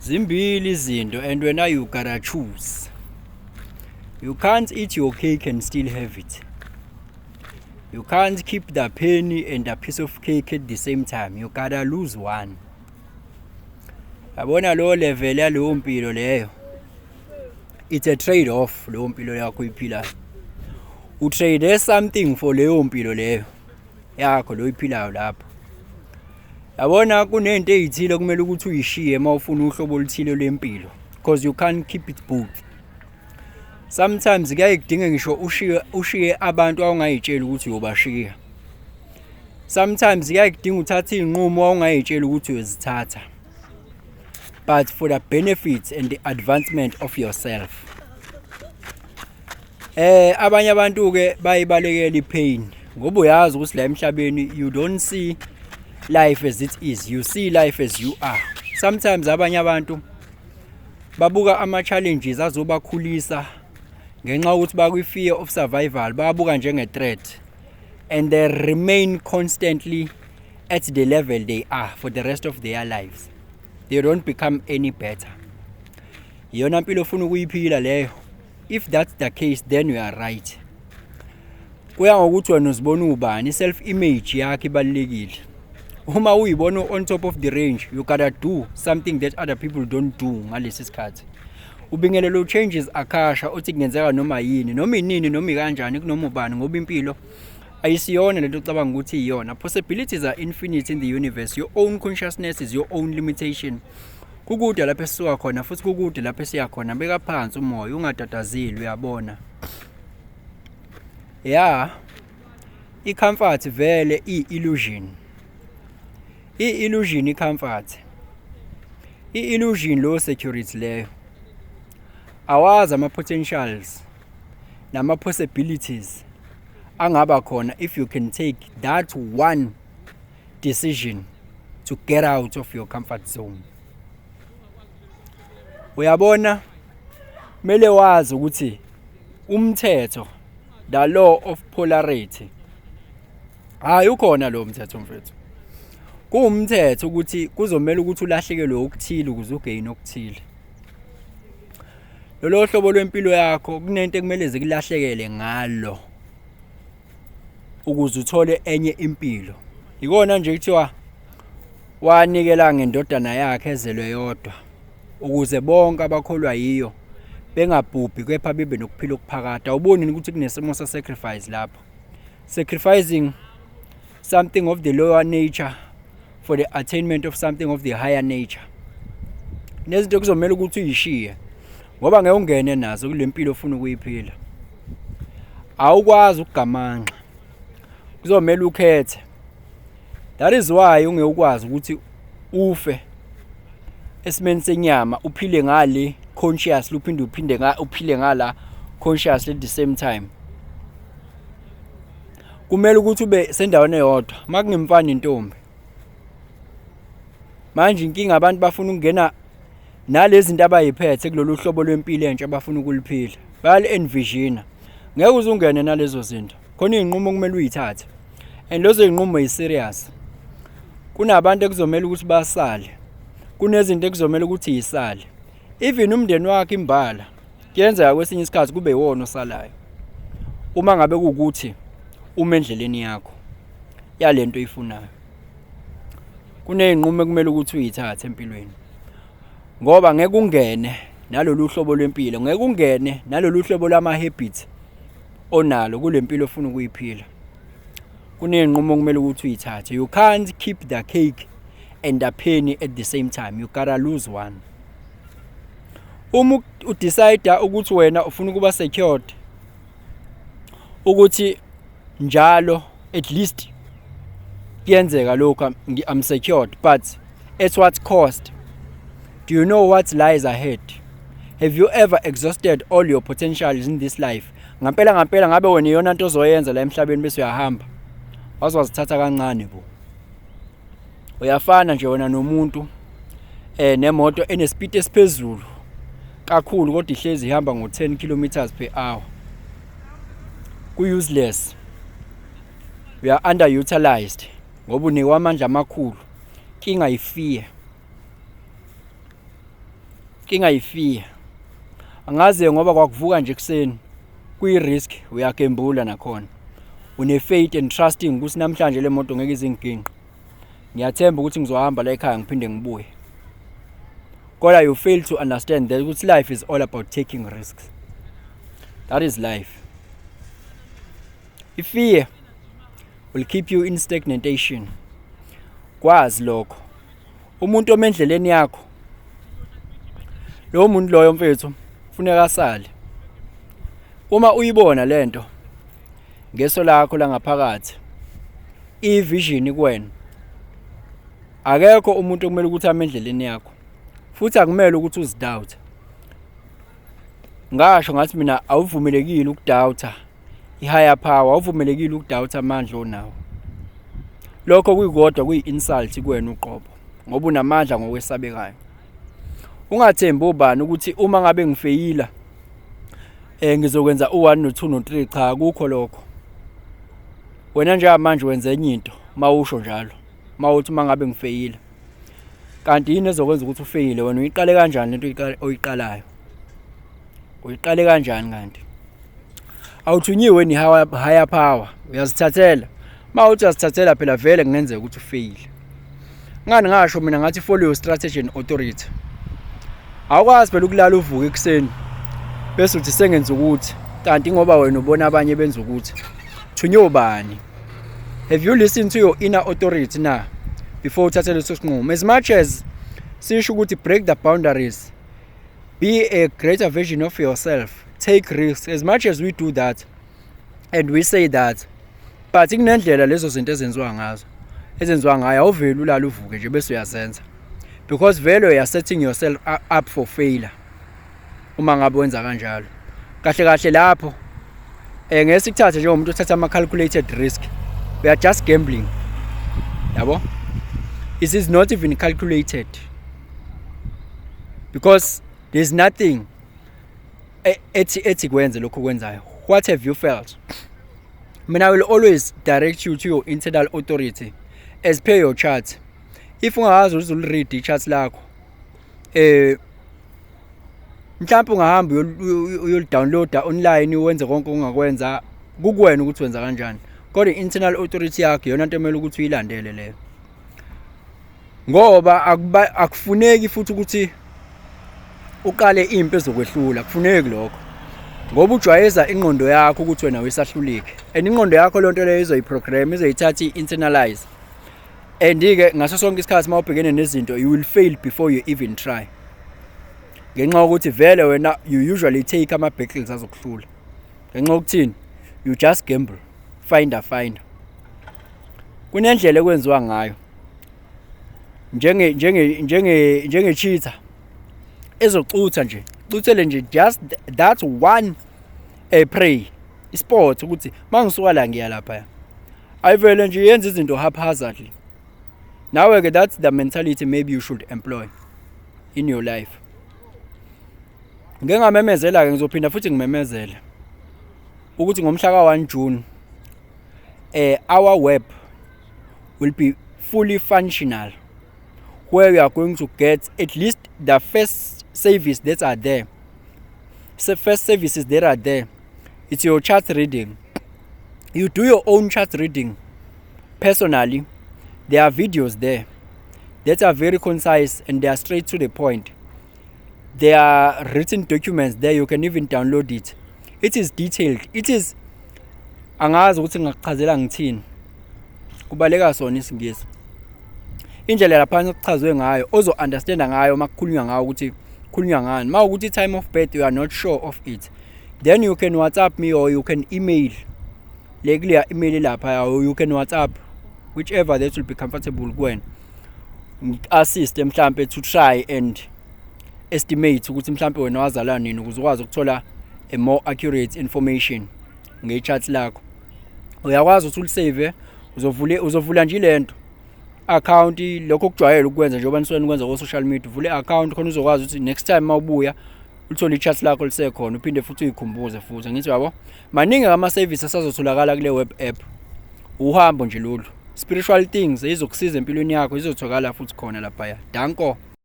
Zimbili izinto and wena you gotta choose. You can't eat your cake and still have it. You can't keep the penny and a piece of cake at the same time. You gotta lose one. Yabona lo level yaleyo mpilo leyo. It's a trade off leyo mpilo yakho oyiphilayo. Utrade something for leyo mpilo leyo yakho lo oyiphilayo lapho. Yabona kunento ezithile kumele ukuthi uyishiye uma ufuna uhlobo oluthile lwempilo because you can't keep it both. Sometimes kuyaye kudinge ngisho ushiye abantu awungayitsheli ukuthi uyobashiya. Sometimes kuyaye kudinga uthathe izinqumo awungayitsheli ukuthi uyozithatha. But for the benefits and the advancement of yourself. Abanye abantu ke bayibalekela ipain ngoba uyazi ukuthi la emhlabeni you don't see life as it is, you see life as you are. Sometimes abanye abantu babuka ama challenges azobakhulisa ngenxa yokuthi bakwi fear of survival, babuka njenge threat and they remain constantly at the level they are for the rest of their lives. They don't become any better. Iyona mpilo ofuna ukuyiphila leyo? If that's the case, then you are right. Kuya ngokuthi wena uzibona ubani, self image yakho ibalulekile. Uma uyibona on top of the range, you gotta do something that other people don't do ngalesi sikhathi. Ubingelelo changes akasha uthi kungenzeka noma yini, noma inini, noma ikanjani, kunoma ubani, ngoba impilo ayisiyona lento ocabanga ukuthi iyona. Possibilities are infinite in the universe. Your own consciousness is your own limitation. Kukude lapho esisuka khona futhi kukude lapho esiya khona. Beka phansi umoya, ungatatazeli, uyabona. Ya, i-comfort vele iyi-illusion. I-illusion i-comfort. I-illusion lo security leyo. Awazi ama-potentials nama-possibilities angaba khona if you can take that one decision to get out of your comfort zone. Uyabona, kumele wazi ukuthi umthetho, the law of polarity, hayi, ukhona lo mthetho, mfethu. Kuwumthetho ukuthi kuzomela ukuthi ulahlekelwe okuthile ukuze ugain okuthile. Lolo hlobo lwempilo yakho kunento ekumele zikulahlekele ngalo ukuze uthole enye impilo. Ikona nje kuthiwa wanikela ngendodana yakhe ezelwe yodwa ukuze bonke abakholwa yiyo bengabhubhi kepha bebe nokuphila okuphakade. Awuboni ukuthi kunesimo se-sacrifice lapho? Sacrificing something of the lower nature for the attainment of something of the higher nature. Nezinto kuzomela ukuthi uyishiye ngoba ngeke ungene nazo kule mpilo ofuna ukuyiphila. Awukwazi ukugamanxa, kuzomela ukhethe. That is why ungeke ukwazi ukuthi ufe esimeni senyama, uphile ngale consciously, uphinde uphile ngala consciously at the same time. Kumele ukuthi ube sendaweni eyodwa makungemfana intombi. Manje inkinga, abantu bafuna ukungena nalezi zinto abayiphethe kulolu hlobo lwempilo entsha abafuna ukuliphila, bayali-envisiona. Ngeke uze ungene nalezo zinto. Khona izinqumo okumele uyithathe and lezo zinqumo yi-serious. Kunabantu ekuzomela ukuthi basale, kunezinto ekuzomela ukuthi yisale. Even umndeni wakho imbala kuyenzeka kwesinye isikhathi kube yiwona osalayo uma ngabe kuwukuthi uma endleleni yakho yalento oyifunayo. Kunezinqumo ekumele ukuthi uyithathe empilweni ngoba ngeke ungene nalolu hlobo lwempilo, ngeke ungene nalolu hlobo lwama-habits onalo kule mpilo ofuna ukuyiphila. Kunezinqumo okumele ukuthi uyithathe. You can't keep the cake and the penny at the same time. You gotta lose one. Uma udecide ukuthi wena ufuna ukuba secured, ukuthi njalo at least kuyenzeka lokhu, I'm secured, but at what cost? Do you know what lies ahead? Have you ever exhausted all your potentials in this life? Ngampela ngampela, ngabe wena iyona nto ozoyenza la emhlabeni bese uyahamba? Wazwazithatha kancane bo. Uyafana nje wena nomuntu nemoto enespeed esiphezulu kakhulu kodwa ihlezi ihamba ngo-10 kilometers per hour. Ku-useless. We are underutilized ngoba unikwa amandla amakhulu. Inkinga yi-fear. Inkinga yi-fear. Angazi ngoba kwakuvuka nje ekuseni kuyi-risk, uyagembula nakhona. Une-faith and trusting ukuthi namhlanje le moto ngeke ize ingiginqe. Ngiyathemba ukuthi ngizohamba la ekhaya ngiphinde ngibuye. Kodwa you fail to understand that ukuthi life is all about taking risks. That is life. I-fear will keep you in stagnation. Kwazi lokho. Umuntu ome endleleni yakho, lowo muntu loyo mfethu kufuneka asale. Uma uyibona lento ngeso lakho langaphakathi, i-vision kuwena, akekho umuntu okumele ukuthi ame endleleni yakho, futhi akumele ukuthi uzi-doubt. Ngasho ngathi mina awuvumelekile uku-doubt-a i-higher power, awuvumelekile uku-doubt-a amandla onawo. Lokho kuyikodwa kuyi-insult kuwena uqobo, ngoba unamandla ngokwesabekayo. Ungathembi obani ukuthi uma ngabe ngifeyila ngizokwenza u-1 no-2 no-3. Cha, akukho lokho. Wena njengamanje wenza enye into mawusho njalo, mawuthi uma ngabe ngifeyila. Kanti yini ezokwenza ukuthi ufeyile? Wena uyiqale kanjani lento oyiqalayo? Uyiqale kanjani kanti? Awuthunyiwe ni higher power, uyazithathela. Mawuthi uyazithathela phela vele kungenzeka ukuthi ufeyile. Ngani ngasho mina ngathi follow your strategy and authority. Awukwazi phela ukulala uvuke ekuseni bese uthi sengenza ukuthi, kanti ngoba wena ubona abanye benza ukuthi. Thunywe ubani? Have you listened to your inner authority na before uthathe leso sinqumo? As much as sisho ukuthi break the boundaries, be a greater version of yourself, take risks, as much as we do that and we say that, but kunendlela lezo zinto ezenziwa ngazo, ezenziwa ngayo. Awuveli ulala uvuke nje bese uyazenza, because vele you are setting yourself up for failure uma ngabe wenza kanjalo. Kahle kahle lapho ngeke sikuthathe njengomuntu othatha ama calculated risk. We are just gambling, yabo. It is not even calculated because there's nothing ethi kwenze lokho kwenzayo. What have you felt? Mina, I will always direct you to your internal authority as per your chart. If ungazi ukuthi uli-read i-chart lakho, mhlawumbe ungahamba uyoli-download-a online, wenze konke ongakwenza, kukuwena ukuthi wenza kanjani, kodwa i-internal authority yakho iyona nto emele ukuthi uyilandele leyo, ngoba akufuneki futhi ukuthi uqale impi ezokwehlula. Kufuneki lokho, ngoba ujwayeza ingqondo yakho ukuthi wena wesahlulike, and ingqondo yakho lonto leyo izoyi-program, izoyithatha i-internalize, and-ke ngaso sonke isikhathi uma ubhekene nezinto you will fail before you even try, ngenxa yokuthi vele wena you usually take ama-battles azokuhlula. Ngenxa yokuthini? You just gamble, finder finder. Kunendlela ekwenziwa ngayo, njenge-cheetah ezocutha nje, cuthele nje just that one a prey i-spot, ukuthi mangisuka la ngiya lapha. Ayivele nje yenza izinto haphazardly. Nawe ke, that's the mentality maybe you should employ in your life. Ngeke ngamemezela ke, ngizophinda futhi ngimemezele ukuthi ngomhla ka-1 June our web will be fully functional, where we are going to get at least the first service that are there. So first services that are there, it's your chart reading. You do your own chart reading personally. There are videos there that are very concise and they are straight to the point. There are written documents there, you can even download it. It is detailed. It is, angazi ukuthi ngingakuchazela ngithini, kubaleka sona isiNgisi. Indlela laphana okuchazwe ngayo, ozo-understanda ngayo uma kukhulunywa ngayo ukuthi kukhulunywa ngani. Uma ukuthi time of birth you are not sure of it, then you can WhatsApp me or you can email le kuleya email lapha, or you can WhatsApp, whichever that will be comfortable kuwena. Ngiku-assist mhlampe to try and estimate ukuthi mhlampe wena wazalwa nini, ukuze ukwazi ukuthola a more accurate information nge-chart lakho. Uyakwazi ukuthi uli-save, uzovula nje lento account, lokho okujwayele ukwenza njengoba nisuke nikwenza ko-social media. Uvule i-account khona uzokwazi ukuthi next time mawubuya uthole i-chart lakho lisekhona, uphinde futhi uyikhumbuze futhi. Ngithi yabo, maningi ama-service asazotholakala kule web app. Uhambo nje lolu, spiritual things ezizokusiza empilweni yakho izotholakala futhi khona laphaya. Danko.